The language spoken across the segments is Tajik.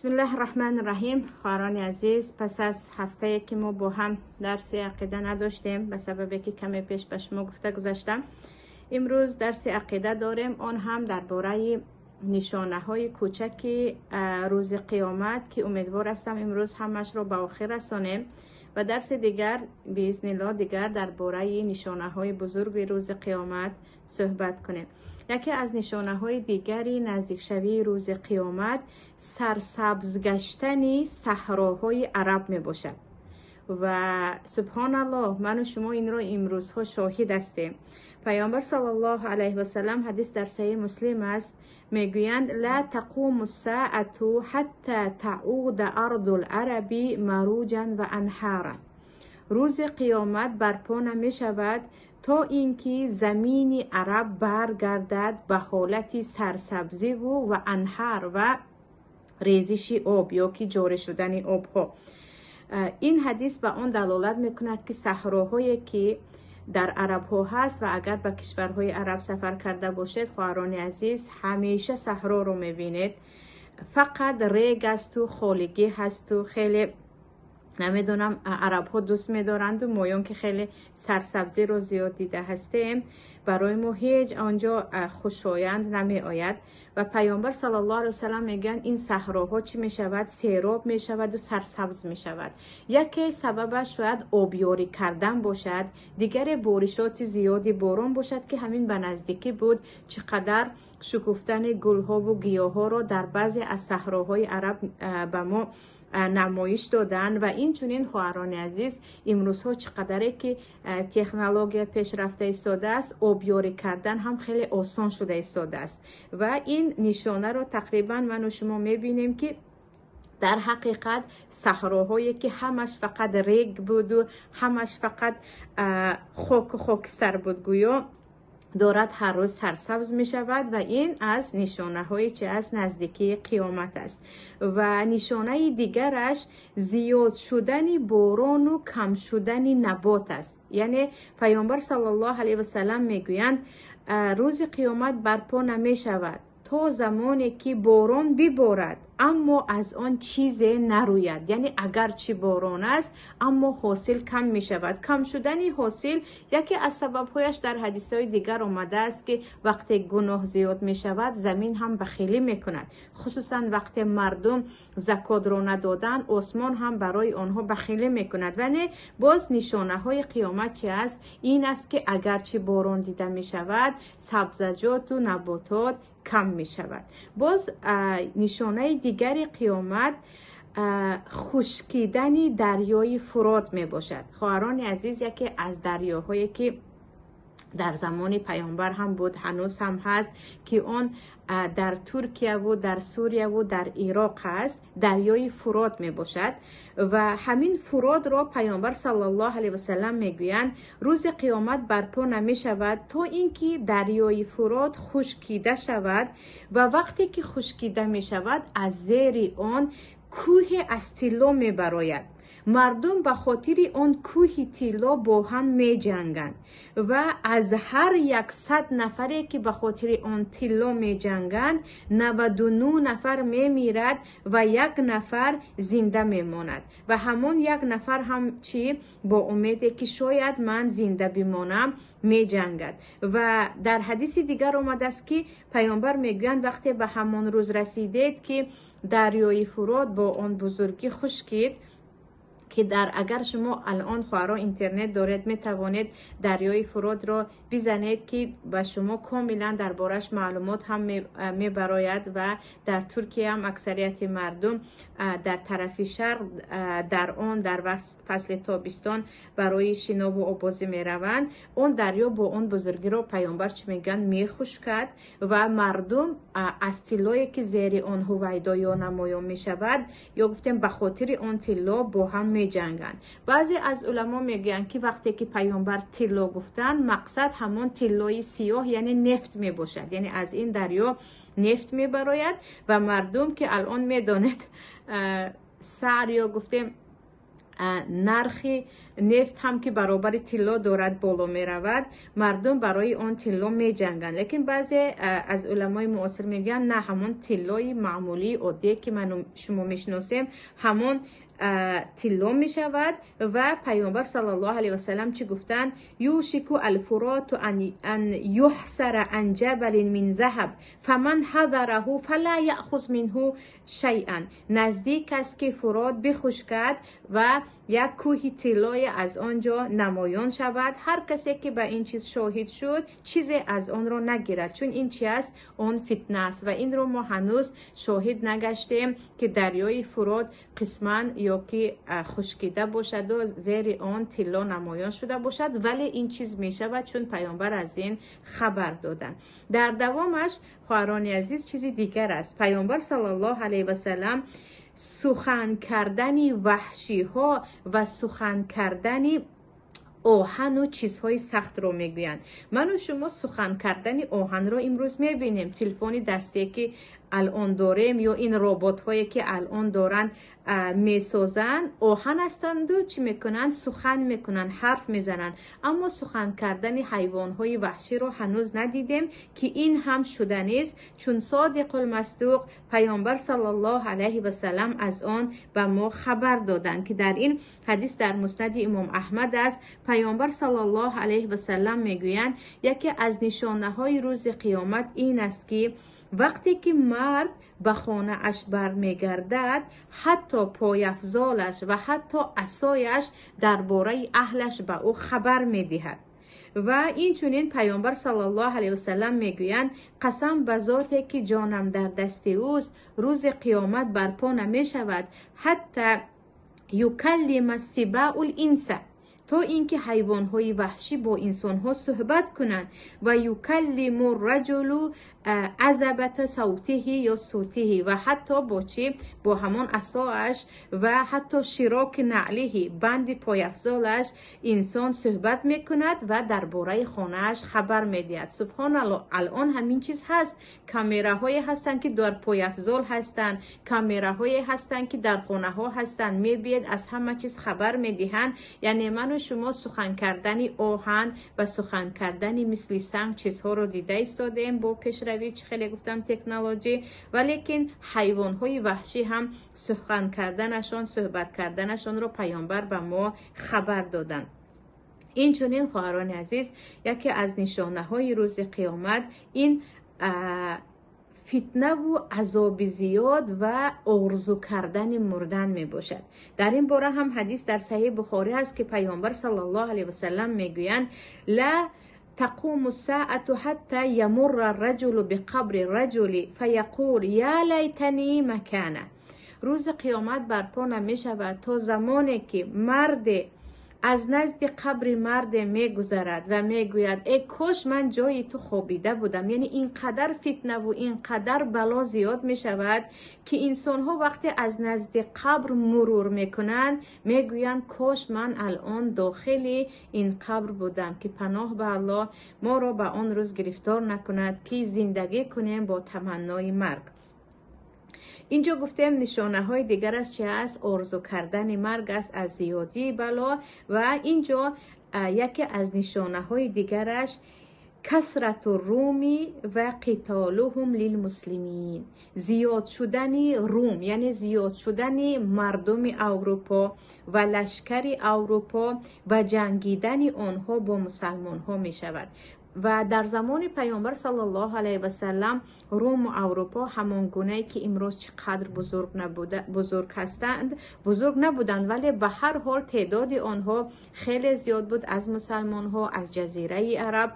Бисмиллаҳи раҳмани раҳим. Хоҳарони азиз, пас аз ҳафтае ки мо бо ҳам дарси ақида надоштем, ба сабабе ки каме пеш ба шумо гуфта гузаштам, имрӯз дарси ақида дорем, он ҳам дар бораи нишонаҳои кӯчаки рӯзи қиёмат, ки умедвор ҳастам имрӯз ҳамашро ба охир расонем ва дарси дигар биизниллоҳ дигар дар бораи нишонаҳои бузурги рӯзи қиёмат суҳбат кунем. Яке аз нишонаҳои дигари наздикшавии рӯзи қиёмат сарсабз гаштани саҳроҳои араб мебошад. Ва субҳоналлоҳ, ману шумо инро имрӯзҳо шоҳид ҳастем. Паёмбар саллаллоҳу алайҳи васаллам, ҳадис дар Саҳиҳ Муслим аст, мегӯянд: ла тақуму саату ҳатта тауда арду лараби маруҷан ва анҳара. Рӯзи қиёмат барпо намешавад, то ин ки замини араб баргардад ба ҳолати сарсабзиву ва анҳар ва резиши об ё ки ҷорӣ шудани обҳо. Ин ҳадис ба он далолат мекунад, ки саҳроҳое ки дар арабҳо ҳаст, ва агар ба кишварҳои араб сафар карда бошед, хоҳарони азиз, ҳамеша саҳроро мебинед, фақат рег асту холигӣ ҳасту хеле намедонам, арабҳо дӯст медоранду моён ки хеле сарсабзиро зиёд дида ҳастем, барои мо ҳеҷ онҷо хушоянд намеояд. Ва Паёмбар саллаллоҳу алайҳи васаллам мегӯянд, ин саҳроҳо чӣ мешавад? Сероб мешаваду сарсабз мешавад. Яке сабабаш шояд обёрӣ кардан бошад, дигаре боришоти зиёди борон бошад, ки ҳамин ба наздикӣ буд, чӣ қадар шукуфтани гулҳову гиёҳҳоро дар баъзе аз саҳроҳои араб ба мо намоиш доданд. Ва инчунин, хоҳарони азиз, имрӯзҳо чӣ қадаре ки технология пешрафта истодааст, обёрӣ кардан ҳам хеле осон шуда истодааст. Ва ин нишонаро тақрибан ману шумо мебинем, ки дар ҳақиқат саҳроҳое ки ҳамаш фақат рег буду ҳамаш фақат хоку хокистар буд, гӯё дорад ҳар рӯз сарсабз мешавад. Ва ин аз нишонаҳои чи аст? Наздикии қиёмат аст. Ва нишонаи дигараш зиёд шудани борону кам шудани набот аст. Яъне Паёмбар саллаллоҳу алайҳи васаллам мегӯянд, рӯзи қиёмат барпо намешавад, то замоне ки борон биборад, аммо аз он чизе нарӯяд. Яъне агарчи борон аст, аммо ҳосил кам мешавад. Кам шудани ҳосил яке аз сабабҳояш дар ҳадисҳои дигар омадааст, ки вақте гуноҳ зиёд мешавад, замин ҳам бахилӣ мекунад, хусусан вақте мардум закотро надоданд, осмон ҳам барои онҳо бахилӣ мекунад. Вале боз нишонаҳои қиёмат чи аст? Ин аст, ки агарчи борон дида мешавад, сабзаҷоту наботот кам мешавад. Боз нишонаи дигари қиёмат хушкидани дарёи Фурот мебошад. Хоҳарони азиз, яке аз дарёҳое ки дар замони Паёмбар ҳам буд, ҳанӯз ҳам ҳаст, ки он дар Туркияву дар Сурияву дар Ироқ ҳаст, дарёи Фурот мебошад. Ва ҳамин Фуротро Паёмбар саллаллоҳу алайҳи васаллам мегӯянд, рӯзи қиёмат барпо намешавад, то ин ки дарёи Фурот хушкида шавад. Ва вақте ки хушкида мешавад, аз зери он кӯҳе аз тилло мебарояд. Мардум ба хотири он кӯҳи тилло бо ҳам меҷанганд ва аз ҳар 100 нафаре ки ба хотири он тилло меҷанганд, 99 нафар мемирад ва як нафар зинда мемонад. Ва ҳамон як нафар ҳам чӣ? Бо умеде ки шояд ман зинда бимонам, меҷангад. Ва дар ҳадиси дигар омадааст, ки Паёмбар мегӯянд, вақте ба ҳамон рӯз расидед, ки дарёи Фурот бо он бузургӣ хушкид, ки дар агар шумо алон, хоҳаро, интернет доред, метавонед дарёи Фуротро бизанед, ки ба шумо комилан дар бораш маълумот ҳам мебарояд. Ва дар Туркия ҳам аксарияти мардум дар тарафи шарқ дар он дар фасли тобистон барои шинову обозӣ мераванд. Он дарё бо он бузургиро Паёмбар чӣ мегӯянд? Мехушкад ва мардум аз тиллое ки зери он ҳувайдо ё намоён мешавад, ё гуфтем, ба хотири он тилло бо ҳам меҷанганд. Баъзе аз уламо мегӯянд, ки вақте ки Паёмбар тилло гуфтанд, мақсад ҳамон тиллои сиёҳ, яъне нефт мебошад. Яъне аз ин дарё нефт мебарояд ва мардум, ки алон медонед, сар ё гуфтем, нархи Нефт ҳам ки баробари тилло дорад боло меравад, мардум барои он тилло меҷанганд. Лекин баъзе аз уламои муосир мегӯянд, на, ҳамон тиллои маъмулии оддие ки ману шумо мешиносем, ҳамон тилло мешавад. Ва Пайғамбар саллаллоҳу алайҳи васаллам чӣ гуфтанд? Юшику алфуроту ан юҳсара ан ҷабалин мин заҳаб фаман ҳадараҳу фала яъхуз минҳу шайъан. Наздик аст ки Фурот бихушкад ва як кӯҳи тиллое аз он ҷо намоён шавад. Ҳар касе ки ба ин чиз шоҳид шуд, чизе аз онро нагирад, чун ин чи аст? Он фитна аст. Ва инро мо ҳанӯз шоҳид нагаштем, ки дарёи Фурот қисман ё ки хушкида бошаду зери он тилло намоён шуда бошад, вале ин чиз мешавад, чун Пайғамбар аз ин хабар доданд. Дар давомаш, хоҳарони азиз, чизи дигар аст. Пайғамбар саллаллоҳу алайҳи васаллам сухан кардани ваҳшиҳо ва сухан кардани оҳану чизҳои сахтро мегӯянд. Ману шумо сухан кардани оҳанро имрӯз мебинем. Телефони дастие ки алон дорем ё ин роботҳое ки алон доранд месозанд, оҳан ҳастанду чӣ мекунанд? Сухан мекунанд, ҳарф мезананд. Аммо сухан кардани ҳайвонҳои ваҳширо ҳанӯз надидем, ки ин ҳам шуданист, чун Содиқулмасдуқ Пайғамбар саллаллоҳу алайҳи васаллам аз он ба мо хабар доданд, ки дар ин ҳадис дар Муснади Имом Аҳмад аст. Пайғамбар саллаллоҳу алайҳи васаллам мегӯянд, яке аз нишонаҳои рӯзи қиёмат ин аст, ки вақте ки мард ба хонааш бармегардад, ҳатто пойафзолаш ва ҳатто асояш дар бораи аҳлаш ба ӯ хабар медиҳад. Ва инчунин Пайғамбар саллаллоҳу алайҳи васаллам мегӯянд, қасам ба зоте ки ҷонам дар дасти ӯст, рӯзи қиёмат барпо намешавад, ҳатта юкаллима сибаул инса, то ин ки ҳайвонҳои ваҳшӣ бо инсонҳо суҳбат кунанд, ва юкаллиму раҷулу азабата савтиҳи ё сутиҳи, ва ҳатто бо чӣ? Бо ҳамон асоаш ва ҳатто широки наълиҳи, банди пойафзолаш инсон суҳбат мекунад ва дар бораи хонааш хабар медиҳад. Субҳоналлоҳ, алон ҳамин чиз ҳаст. Камераҳое ҳастанд, ки дар пойафзол ҳастанд, камераҳое ҳастанд, ки дар хонаҳо ҳастанд, мебиед, аз ҳама чиз хабар медиҳанд. Яъне ману шумо сухан кардани оҳан ва сухан кардани мисли санг чизҳоро дида истодем бо пешравӣ, чӣ хеле гуфтам, технологӣ, валекин ҳайвонҳои ваҳшӣ ҳам сухан карданашон, суҳбат карданашонро Пайғамбар ба мо хабар доданд. Инчунин, хоҳарони азиз, яке аз нишонаҳои рӯзи қиёмат ин фитнаву азоби зиёд ва орзу кардани мурдан мебошад. Дар ин бора ҳам ҳадис дар Саҳиҳи Бухорӣ аст, ки Пайғамбар саллаллоҳу алайҳи васаллам мегӯянд, ла تقوم الساعة حتى يمر الرجل بقبر الرجل فيقول يا ليتني مكانه. روز قیامت برپا نمیشود تا زمانی که مرد از نزد قبر مرد میگذرد و میگوید ای کاش من جای تو خوابیده بودم. یعنی اینقدر فتنه و اینقدر بلا زیاد میشود که انسان ها وقتی از نزد قبر مرور میکنند میگویند کاش من الان داخل این قبر بودم، که پناه به الله ما را به آن روز گرفتار نکند که زندگی کنیم با تمنای مرگ. اینجا گفتیم نشانه های دیگر از چه است؟ آرزو کردن مرگ است از زیادی بلا. و اینجا یکی از نشانه های دیگرش کثرت رومی و قتالهم للمسلمین، زیاد شدن روم، یعنی زیاد شدن مردم اروپا و لشکر اروپا و جنگیدن آنها با مسلمان ها می شود. و در زمان پیامبر صلی الله علیه و سلم روم و اروپا همان گونه که امروز چقدر بزرگ هستند بزرگ نبودند، ولی به هر حال تعداد آنها خیلی زیاد بود از مسلمان ها از جزیره عرب.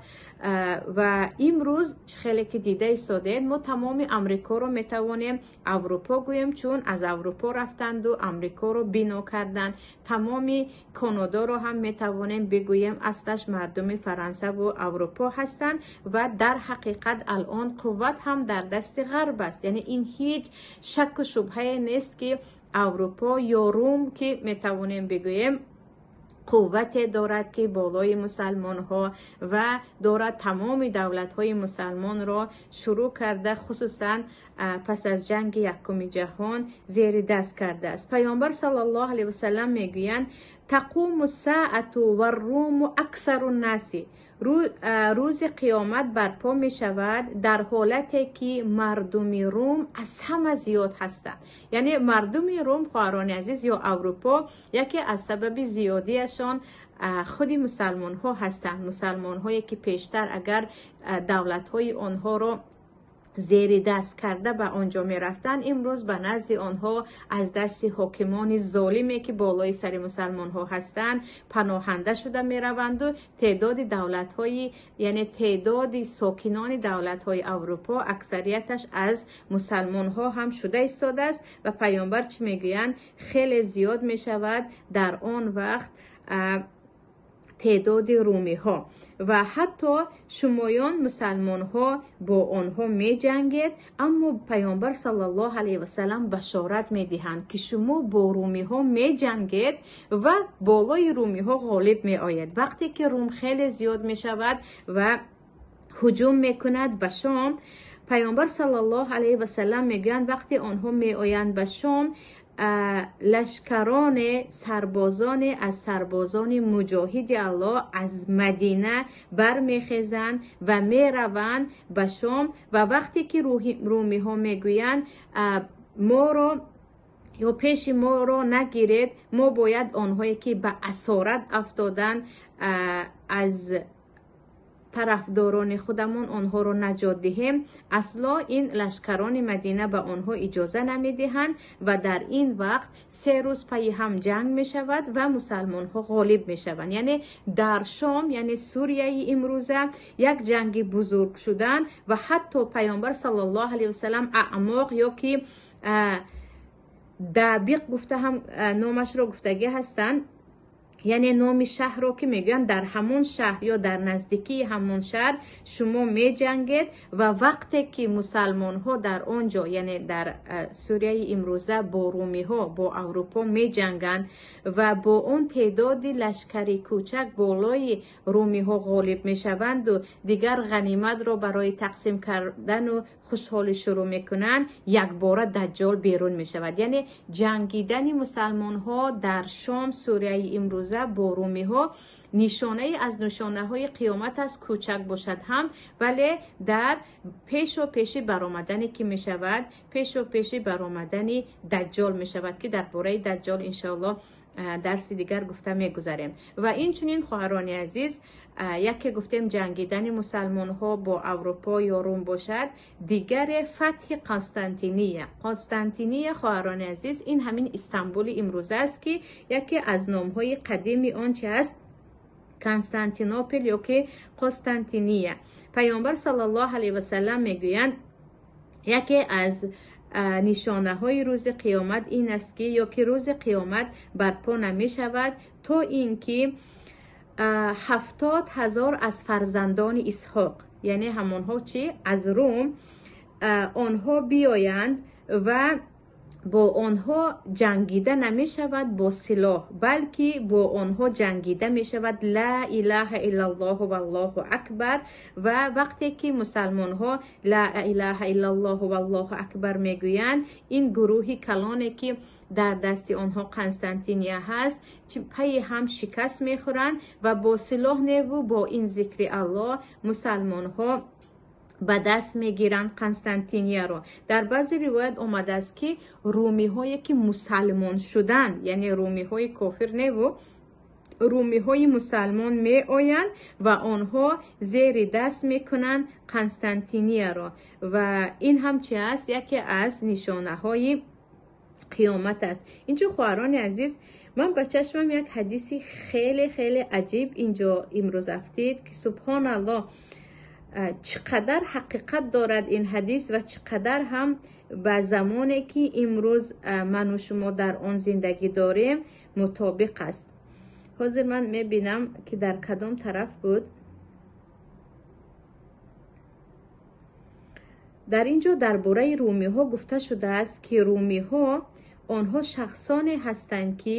و امروز خیلی که دیده ایستاده ما تمام امریکا رو میتوانیم اروپا گوییم، چون از اروپا رفتند و امریکا رو بنا کردند. تمام کانادا رو هم میتوانیم بگوییم اصلش مردم فرانسه و اروپا هستند و در حقیقت الان قوت هم در دست غرب است. یعنی این هیچ شک و شبهه نیست که اروپا یا روم که میتوانیم بگوییم قوت دارد که بالای مسلمان ها و دارد تمام دولت های مسلمان را شروع کرده، خصوصا پس از جنگ یکم جهان زیر دست کرده است. پیامبر صلی الله علیه و سلم میگویند تقوم الساعة والروم اکثر الناس. рӯзи қиёмат барпо мешавад дар ҳолате ки мардуми Рум аз ҳама зиёд ҳастанд. Яъне мардуми Рум, хоҳарони азиз, ё Аврупо, яке аз сабаби зиёдиашон худи мусалмонҳо ҳастанд. Мусалмонҳое ки пештар агар давлатҳои онҳоро зери даст карда ба он ҷо мерафтанд, имрӯз ба назди онҳо аз дасти ҳокимони золиме ки болои сари мусалмонҳо ҳастанд паноҳанда шуда мераванду теъдоди давлатҳои, яъне теъдоди сокинони давлатҳои Аврупо аксарияташ аз мусалмонҳо ҳам шуда истодааст. Ва паёмбар чӣ мегӯянд? Хеле зиёд мешавад дар он вақт теъдоди румиҳо ва ҳатто шумоён мусалмонҳо бо онҳо меҷангед. Аммо паёмбар саллаллоҳу алайҳи васалам башорат медиҳанд, ки шумо бо румиҳо меҷангед ва болои румиҳо ғолиб меоед. Вақте ки Рум хеле зиёд мешавад ва ҳуҷум мекунад ба Шом, паёмбар саллаллоҳу алайҳи васалам мегӯянд, вақте онҳо меоянд ба Шом, лашкароне, сарбозоне аз сарбозони муҷоҳиди Аллоҳ аз Мадина бармехезанд ва мераванд ба Шом. Ва вақте ки румиҳо мегӯянд, моро ё пеши моро нагиред, мо бояд онҳое ки ба асорат афтоданд аз тарафдорони худамон онҳоро наҷот диҳем, асло ин лашкарони Мадина ба онҳо иҷоза намедиҳанд. Ва дар ин вақт 3 рӯз пайи ҳам ҷанг мешавад ва мусалмонҳо ғолиб мешаванд. Яъне дар Шом, яъне Сурияи имрӯза, як ҷанги бузург шудан ва ҳатто паёмбар саллаллоҳу алайҳи васалам аъмоқ ё ки Дабиқ гуфта ҳам номашро гуфтагӣ ҳастанд, яъне номи шаҳрро ки мегӯянд, дар ҳамон шаҳр ё дар наздикии ҳамон шаҳр шумо меҷангед. Ва вақте ки мусалмонҳо дар он ҷо, яъне дар Сурияи имрӯза, бо румиҳо, бо Аврупо меҷанганд ва бо он теъдоди лашкари кӯчак болои румиҳо ғолиб мешаванду дигар ғаниматро барои тақсим кардану хушҳолӣ шурӯъ мекунанд, якбора Даҷҷол берун мешавад. Яъне ҷангидани мусалмонҳо дар Шом, Сурияи имрӯза, бо румиҳо нишонае аз нишонаҳои қиёмат аст, кӯчак бошад ҳам, вале дар пешо пеши баромадане ки мешавад, пешо пеши баромадани Даҷҷол мешавад, ки дар бораи Даҷҷол иншоаллоҳ дарси дигар гуфта мегузарем. Ва инчунин, хоҳарони азиз, яке гуфтем ҷангидани мусалмонҳо бо Аврупо ё Рум бошад, дигаре фатҳи Константиния. Константиния, хоҳарони азиз, ин ҳамин Истанбули имрӯза аст, ки яке аз номҳои қадими он чи аст? Константинопел ё ки Қостантиния. Паёмбар саллаллоҳу алайҳи васалам мегӯянд, яке аз нишонаҳои рӯзи қиёмат ин аст, ки ё ки рӯзи қиёмат барпо намешавад то ин ки 70 000 аз фарзандони Исҳоқ, яъне ҳамонҳо чи аз Рум, онҳо биёянд ва бо онҳо ҷангида намешавад бо силоҳ, балки бо онҳо ҷангида мешавад ла илаҳа иллаллоҳу валлоҳу акбар. Ва вақте ки мусалмонҳо ла илаҳа иллаллоҳу валлоҳу акбар мегӯянд, ин гурӯҳи калоне ки дар дасти онҳо Константиния ҳаст, пайи ҳам шикаст мехӯранд ва бо силоҳ неву бо ин зикри Аллоҳ мусалмонҳо ба даст мегиранд Константинияро. Дар баъзе ривоят омадааст, ки румиҳое ки мусалмон шуданд, яъне румиҳои кофир неву румиҳои мусалмон меоянд ва онҳо зери даст мекунанд Константинияро. Ва ин ҳам чи аст? Яке аз нишонаҳои қиёмат аст. Инҷо, хоҳарони азиз, ман ба чашмам як ҳадиси хеле хеле аҷиб инҷо имрӯз афтид, ки субҳоналлоҳ, чӣ қадар ҳақиқат дорад ин ҳадис ва чӣ қадар ҳам ба замоне ки имрӯз ману шумо дар он зиндагӣ дорем мутобиқ аст. Ҳозир ман мебинам, ки дар кадом тараф буд. Дар ин ҷо дар бораи румиҳо гуфта шудааст, ки румиҳо онҳо шахсоне ҳастанд, ки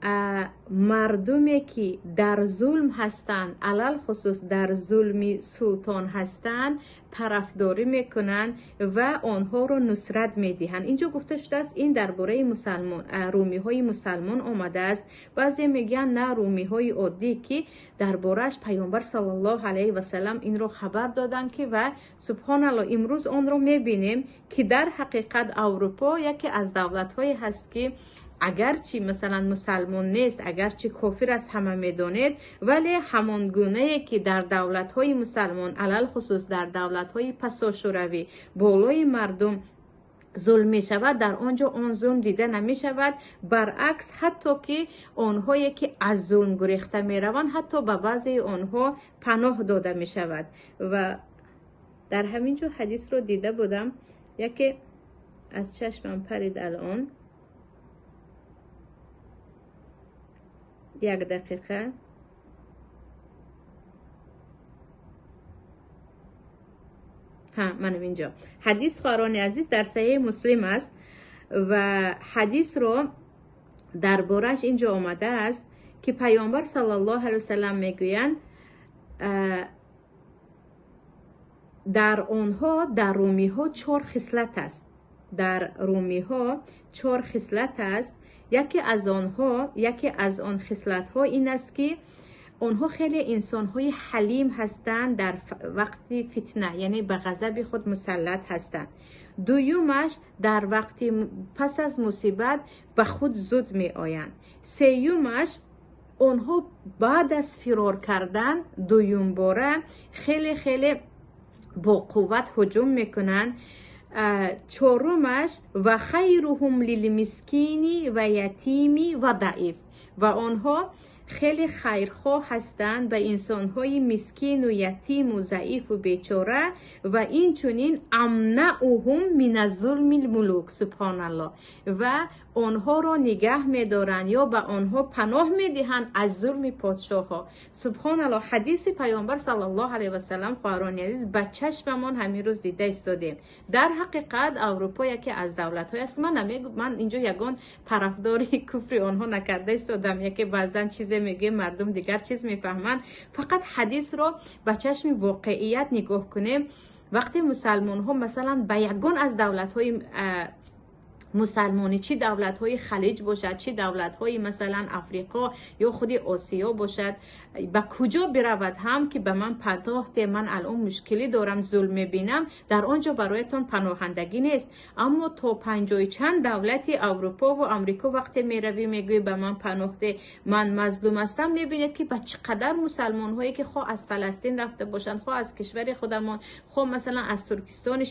Мардуме ки дар зулм ҳастанд, алалхусус дар зулми султон ҳастанд, тарафдорӣ мекунанд ва онҳоро нусрат медиҳанд. Инҷо гуфта шудааст, ин дар бораи мусалмон, румиҳои мусалмон омадааст. Баъзе мегӯянд на, румиҳои оддӣ, ки дар борааш Пайғамбар саллаллоҳу алайҳи васаллам инро хабар доданд, ки ва субҳоналлоҳ, имрӯз онро мебинем, ки дар ҳақиқат Аврупо яке аз давлатҳое ҳаст, ки агарчи масалан мусалмон нест, агарчи кофир аст, ҳама медонед, вале ҳамон гунае ки дар давлатҳои мусалмон, алалхусус дар давлатҳои пасошӯравӣ болои мардум зулм мешавад, дар он ҷо он зулм дида намешавад. Баръакс, ҳатто ки онҳое ки аз зулм гурехта мераванд, ҳатто ба баъзеи онҳо паноҳ дода мешавад. Ва дар ҳамин ҷо ҳадисро дида будам, яке аз чашмам парид алон. Як дақиқа. Ҳа, манам инҷо. Ҳадис, хоҳарони азиз, дар Саҳеҳи Муслим аст ва ҳадисро дар бораш инҷо омадааст, ки Пайғамбар саллаллоҳу алайҳи васаллам мегӯянд, дар онҳо, дар румиҳо чор хислат аст. Дар румиҳо чор хислат аст. Яке аз онҳо, яке аз он хислатҳо ин аст, ки онҳо хеле инсонҳои ҳалим ҳастанд дар вақти фитна, яъне ба ғазаби худ мусаллат ҳастанд. Дуюмаш, дар вақти пас аз мусибат ба худ зуд меоянд. Сеюмаш, онҳо баъд аз фирор кардан дуюмбора хеле хеле бо қувват ҳуҷум мекунанд. Чорумаш, ва хайруҳум лилмискини ва ятими ва даиф, ва онҳо хеле хайрхоҳ ҳастанд ба инсонҳои мискину ятиму заифу бечора, ва инчунин амнауҳум миназзулми лмулук. Субҳоналлоҳ, ва онҳоро нигаҳ медоранд ё ба онҳо паноҳ медиҳанд аз зулми подшоҳҳо. Субҳоналлоҳ, ҳадиси Пайғамбар саллаллоҳу алайҳи васаллам, хоҳарони азиз, ба чашмамон ҳамин рӯз дида истодем. Дар ҳақиқат Аврупо яке аз давлатҳое аст. Ман инҷо ягон тарафдори куфри онҳо накарда истодам, яке баъзан чизе мегӯем, мардум дигар чиз мефаҳманд. Фақат ҳадисро ба чашми воқеият нигоҳ кунем. Вақте мусалмонҳо масалан ба ягон аз давлатҳои мусалмонӣ, чӣ давлатҳои Халиҷ бошад, чӣ давлатҳои масалан Африқо ё худи Осиё бошад, ба куҷо биравад ҳам, ки ба ман паноҳ де, ман алон мушкилӣ дорам, зулм мебинам, дар он ҷо бароятон паноҳандагӣ нест. Аммо то панҷоҳу чанд давлати Аврупо ва Амрико вақте меравӣ, мегӯӣ ба ман паноҳ де, ман мазлум ҳастам, мебинед, ки ба чӣ қадар мусалмонҳое ки хоҳ аз Фаластин рафта бошанд, хоҳ аз кишвари худамон, хоҳ масалан аз Туркистони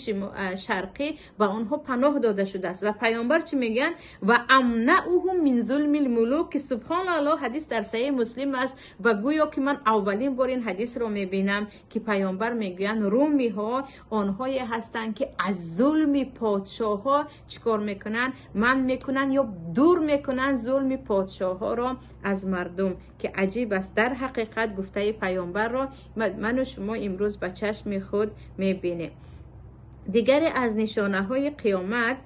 Шарқӣ, ба онҳо паноҳ дода шудааст. Ва Пайғамбар чӣ мегӯянд? Ва амнауҳум мин зулмил мулук, ки субҳоналлоҳ, ҳадис дар Саҳеҳи Муслим аст ва гӯё ки ман аввалин бор ин ҳадисро мебинам, ки Пайғамбар мегӯянд румиҳо онҳое ҳастанд, ки аз зулми подшоҳҳо чӣ кор мекунанд? Манъ мекунанд ё дур мекунанд зулми подшоҳҳоро аз мардум, ки аҷиб аст. Дар ҳақиқат гуфтаи Пайғамбарро ману шумо имрӯз ба чашми худ мебинем. Дигаре аз нишонаҳои қиёмат,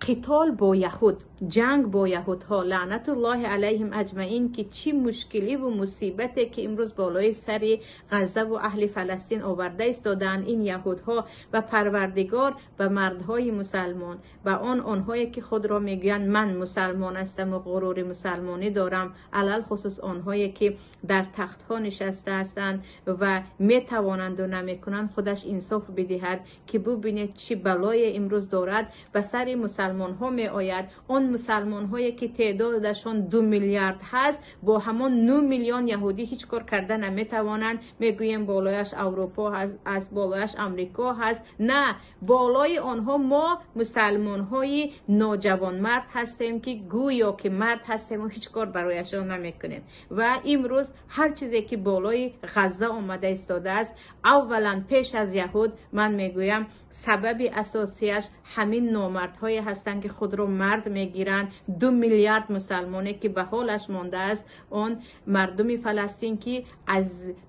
қитол бо яҳуд, ҷанг бо яҳудҳо, лаънатуллоҳи алайҳим аҷмаин, ки чӣ мушкиливу мусибате ки имрӯз болои сари Ғазза ва аҳли Фаластин оварда истодаанд ин яҳудҳо. Ба Парвардигор, ба мардҳои мусалмон, ба онҳое ки худро мегӯянд ман мусалмон ҳастам ва ғурури мусалмонӣ дорам, алалхусус онҳое ки дар тахтҳо нишаста ҳастанд ва метавонанду намекунанд, худаш инсоф бидиҳад, ки бубинед чӣ балое имрӯз дорад ба сари мусалмонҳо меояд. Он мусалмонҳое ки теъдодашон 2 миллиард ҳаст, бо ҳамон 9 миллион яҳудӣ ҳеҷ кор карда наметавонанд. Мегӯем болояш Аврупо ҳаст, болояш Амрико ҳаст. На, болои онҳо мо мусалмонҳои ноҷавонмард ҳастем, ки гӯё ки мард ҳастем ва ҳеҷ кор барояшон намекунем. Ва имрӯз ҳар чизе ки болои Ғазза омада истодааст, аввалан пеш аз яҳуд, ман мегӯям, сабаби асосияш ҳамин номардҳое ҳастанд, ки худро мард мегиранд. 2 миллиард мусалмоне ки ба ҳолаш мондааст, он мардуми Фаластин, ки аз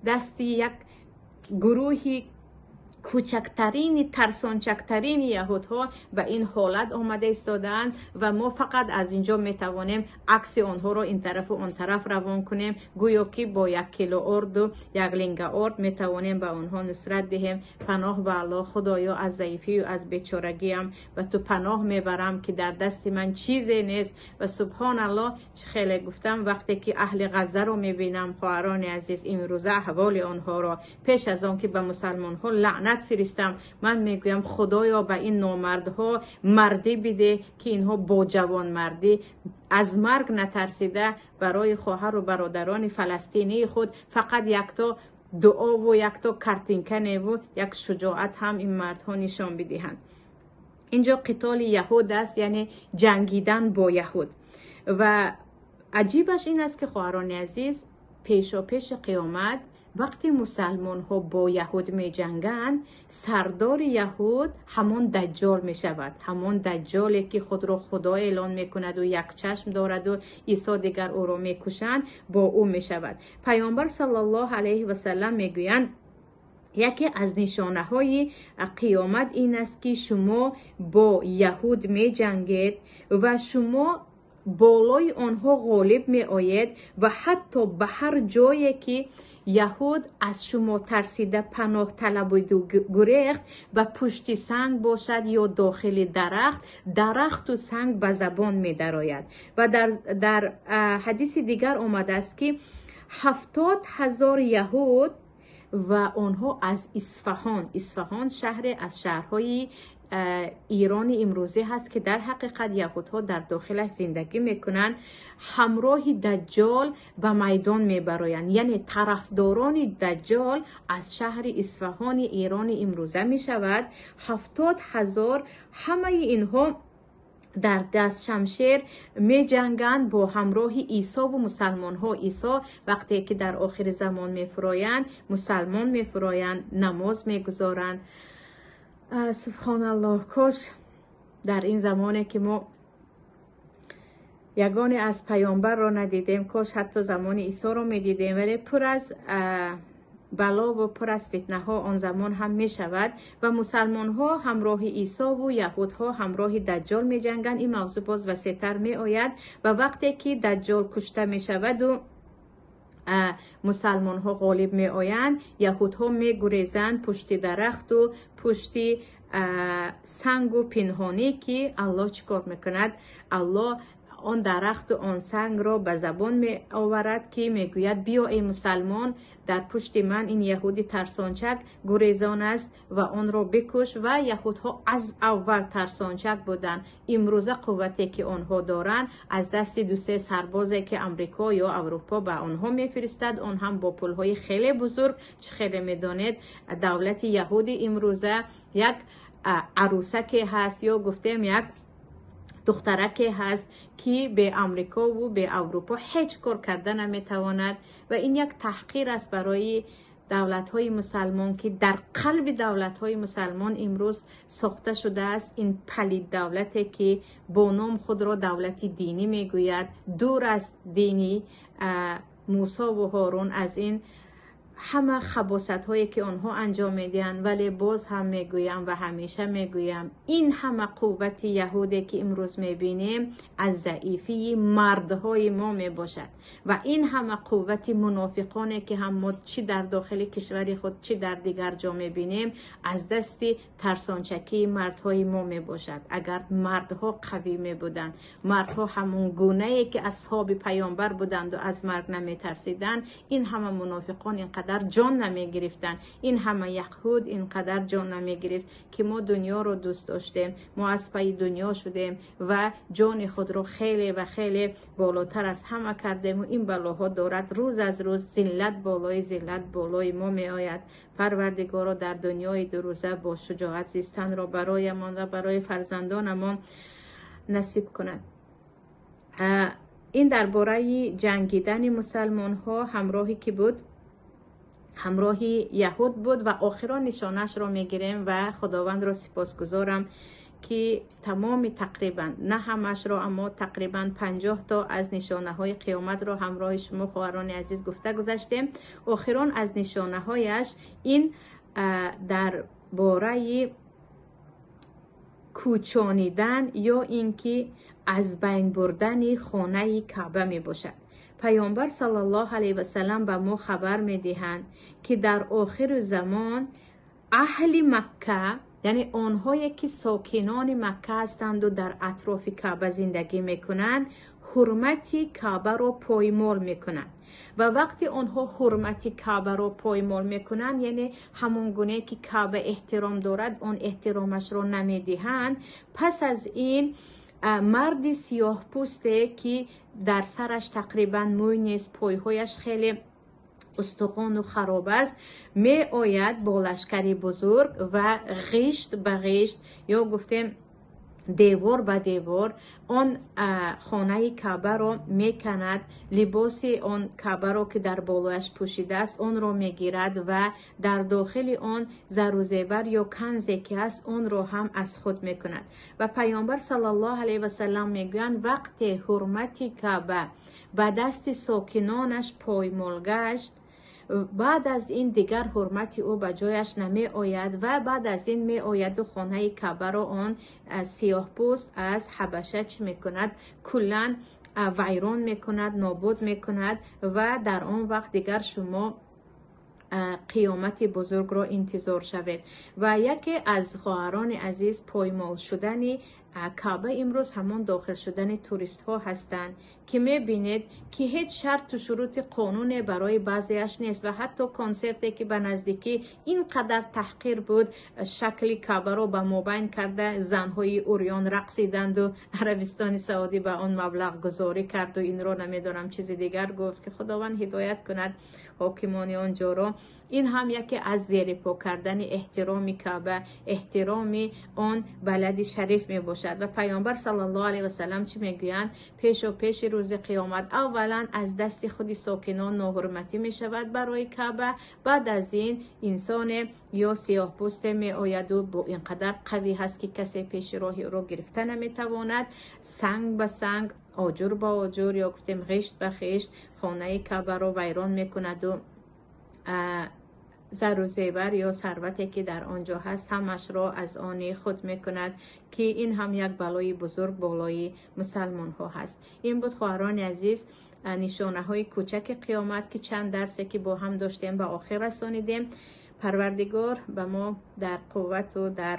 дасти як гурӯҳи Кӯчактарини тарсончактарини яҳудҳо ба ин ҳолат омада истодаанд ва мо фақат аз инҷо метавонем акси онҳоро ин тарафу он тараф равон кунем, гӯё ки бо 1 кило орду 1 линга орд метавонем ба онҳо нусрат диҳем. Паноҳ ба Аллоҳ! Худоё, аз заифию аз бечорагиам ба ту паноҳ мебарам, ки дар дасти ман чизе нест. Ва субҳоналлоҳ, чӣ хеле гуфтам, вақте ки аҳли Ғаззаро мебинам, хоҳарони азиз, имрӯза аҳволи онҳоро, пеш аз он ки ба мусалмонҳо лаънат фиристам, ман мегӯям: Худоё, ба ин номардҳо мардӣ биде, ки инҳо бо ҷавонмардӣ, аз марг натарсида, барои хоҳару бародарони фаластинии худ фақат якто дуову якто картинка неву як шуҷоат ҳам ин мардҳо нишон бидиҳанд. Инҷо қитоли яҳуд аст, яъне ҷангидан бо яҳуд. Ва аҷибаш ин аст, ки, хоҳарони азиз, пешопеши қиёмат, вақте мусалмонҳо бо яҳуд меҷанганд, сардори яҳуд ҳамон Даҷҷол мешавад, ҳамон Даҷҷоле, ки худро худо эълон мекунаду як чашм дораду Исо дигар ӯро мекушанд, бо ӯ мешавад. Паёмбар саллаллоҳу алайҳи васалам мегӯянд: яке аз нишонаҳои қиёмат ин аст, ки шумо бо яҳуд меҷангед ва шумо болои онҳо ғолиб меоед ва ҳатто ба ҳар ҷое ки яҳуд аз шумо тарсида паноҳ талабиду гурехт, ба пушти санг бошад ё дохили дарахт, дарахту санг ба забон медарояд. Ва дар ҳадиси дигар омадааст, ки 70 000 яҳуд ва онҳо аз Исфаҳон, Исфаҳон шаҳре аз шаҳрҳои Ирони имрӯзӣ ҳаст, ки дар ҳақиқат яҳудҳо дар дохилаш зиндагӣ мекунанд, ҳамроҳи Даҷҷол ба майдон мебароянд, яъне тарафдорони Даҷҷол аз шаҳри Исфаҳони Ирони имрӯза мешавад. 70 000, ҳамаи инҳо дар даст шамшер меҷанганд бо ҳамроҳи Исову мусалмонҳо. Исо вақте ки дар охири замон мефуроянд, мусалмон мефуроянд, намоз мегузоранд. Субҳоналлоҳ, кош дар ин замоне ки мо ягоне аз паёмбарро надидем, кош ҳатто замони Исоро медидем. Вале пур аз балову пур аз фитнаҳо он замон ҳам мешавад ва мусалмонҳо ҳамроҳи Исову яҳудҳо ҳамроҳи Даҷҷол меҷанганд. Ин мавзӯъ боз васеътар меояд. Ва вақте ки Даҷҷол кушта мешаваду мусалмонҳо ғолиб меоянд, яҳудҳо мегурезанд пушти дарахту пушти сангу пинҳонӣ, ки Аллоҳ чӣ кор мекунад? Аллоҳ он дарахту он сангро ба забон меоварад, ки мегӯяд: «Биё, эй мусалмон, дар пушти ман ин яҳуди тарсончак гурезон аст ва онро бикуш». Ва яҳудҳо аз аввал тарсончак буданд. Имрӯза қуввате ки онҳо доранд, аз дасти дусе сарбозе ки Амрико ё Аврупо ба онҳо мефиристад, он ҳам бо пулҳои хеле бузург. Чӣ хеле медонед, давлати яҳуди имрӯза як арӯсаке ҳаст ё гуфтем як духтараке ҳаст, ки бе Амрикову бе Аврупо ҳеҷ кор карда наметавонад. Ва ин як таҳқир аст барои давлатҳои мусалмон, ки дар қалби давлатҳои мусалмон имрӯз сохта шудааст ин палид давлате, ки бо ном худро давлати динӣ мегӯяд. Дур аз дини Мусову Ҳорун, аз ин ҳама хабосатҳое ки онҳо анҷом медиҳанд. Вале боз ҳам мегӯям ва ҳамеша мегӯям: ин ҳама қуввати яҳуде ки имрӯз мебинем, аз заифии мардҳои мо мебошад ва ин ҳама қуввати мунофиқоне ки ҳам мо чӣ дар дохили кишвари худ, чӣ дар дигар ҷо мебинем, аз дасти тарсончакии мардҳои мо мебошад. Агар мардҳо қавӣ мебуданд, мардҳо ҳамон гунае ки асҳоби паёмбар буданду аз марг наметарсиданд, ин ҳама мунофиқон ин қадар ҷон намегирифтанд, ин ҳама яҳуд ин қадар ҷон намегирифт, ки мо дунёро дӯст доштем, мо аз пайи дунё шудем ва ҷони худро хеле ва хеле болотар аз ҳама кардему ин балоҳо дорад рӯз аз рӯз зиллат болои зиллат болои мо меояд. Парвардигоро, дар дунёи дурӯза бо шуҷоат зистанро бароямон ва барои фарзандонамон насиб кунад. Ин дар бораи ҷангидани мусалмонҳо ҳамроҳи кӣ буд? Ҳамроҳи яҳуд буд. Ва охирон нишонаашро мегирем ва Худовандро сипосгузорам, ки тамоми, тақрибан на ҳамашро, аммо тақрибан 50 то аз нишонаҳои қиёматро ҳамроҳи шумо, хоҳарони азиз, гуфта гузаштем. Охирон аз нишонаҳояш ин дар Бораи кӯчонидан ё ин ки аз байн бурдани хонаи Каъба мебошад. Паёмбар саллаллоҳу алайҳи васаллам ба мо хабар медиҳанд, ки дар охири замон аҳли Макка, яъне онҳое ки сокинони Макка ҳастанду дар атрофи Каъба зиндагӣ мекунанд, ҳурмати Каъбаро поймол мекунанд. Ва вақте онҳо ҳурмати Каъбаро поймол мекунанд, яъне ҳамон гуне ки Каъба эҳтиром дорад, он эҳтиромашро намедиҳанд, пас аз ин марди сиёҳпӯсте ки дар сараш тақрибан мӯй нест, пойҳояш хеле устухону хароб аст, меояд бо лашкари бузург ва ғишт ба ғишт ё гуфтем девор ба девор он хонаи Каъбаро меканад, либоси он Каъбаро ки дар болояш пӯшидааст, онро мегирад ва дар дохили он зару зевар ё канзе ки ҳаст, онро ҳам аз худ мекунад. Ва Паёмбар саллаллоҳу алайҳи васаллам мегӯянд, вақте ҳурмати Каъба ба дасти сокинонаш поймол гашт, баъд аз ин дигар ҳурмати ӯ ба ҷояш намеояд ва баъд аз ин меояду хонаи Каъбаро он сиёҳпӯст аз Ҳабаша чӣ мекунад? Куллан вайрон мекунад, нобуд мекунад ва дар он вақт дигар шумо қиёмати бузургро интизор шавед. Ва яке аз хоҳарони азиз, поймол шудани Каъба имрӯз ҳамон дохил шудани туристҳо ҳастанд, ки мебинед, ки ҳеҷ шарту шурути қонуне барои баъзеаш нест ва ҳатто консерте ки ба наздикӣ ин қадар таҳқир буд, шакли Каъбаро ба мобайн карда, занҳои урён рақсиданду Арабистони Саудӣ ба он маблағгузорӣ карду инро намедонам чизи дигар гуфт, ки Худованд ҳидоят кунад ҳокимони он ҷоро. Ин ҳам яке аз зерипо кардани эҳтироми Каъба, эҳтироми он балади шариф мебошад. Ва Паёмбар саллаллоҳу алайҳи васаллам чӣ мегӯянд? Пешу пеши рӯзи қиёмат аввалан аз дасти худи сокинон ноҳурматӣ мешавад барои Каъба, баъд аз ин инсоне ё сиёҳпӯсте меояду бо ин қадар қавӣ ҳаст, ки касе пеши роҳи ӯро гирифта наметавонад, санг ба санг, оҷур ба оҷур ё гуфтем ғишт ба ғишт хонаи Каъбаро вайрон мекунаду зару зевар ё сарвате ки дар он ҷо ҳаст, ҳамашро аз они худ мекунад, ки ин ҳам як балои бузург болои мусалмонҳо ҳаст. Ин буд, хоҳарони азиз, нишонаҳои кӯчаки қиёмат, ки чанд дарсе ки бо ҳам доштем ба охир расонидем. Парвардигор ба мо дар қуввату дар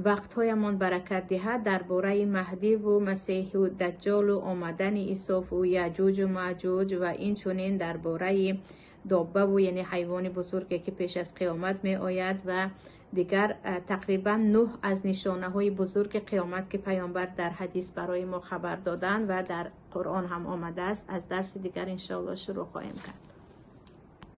вақтҳоямон баракат диҳад. Дар бораи Маҳдиву Масеҳу Даҷҷолу омадани Исофу Яҷуҷу Маҷуҷ ва инчунин дар бораи доббаву, яъне ҳайвони бузурге ки пеш аз қиёмат меояд ва дигар тақрибан нӯҳ аз нишонаҳои бузурги қиёмат, ки Паёмбар дар ҳадис барои мо хабар доданд ва дар Қуръон ҳам омадааст, аз дарси дигар иншоалло шурӯъ хоҳем кард.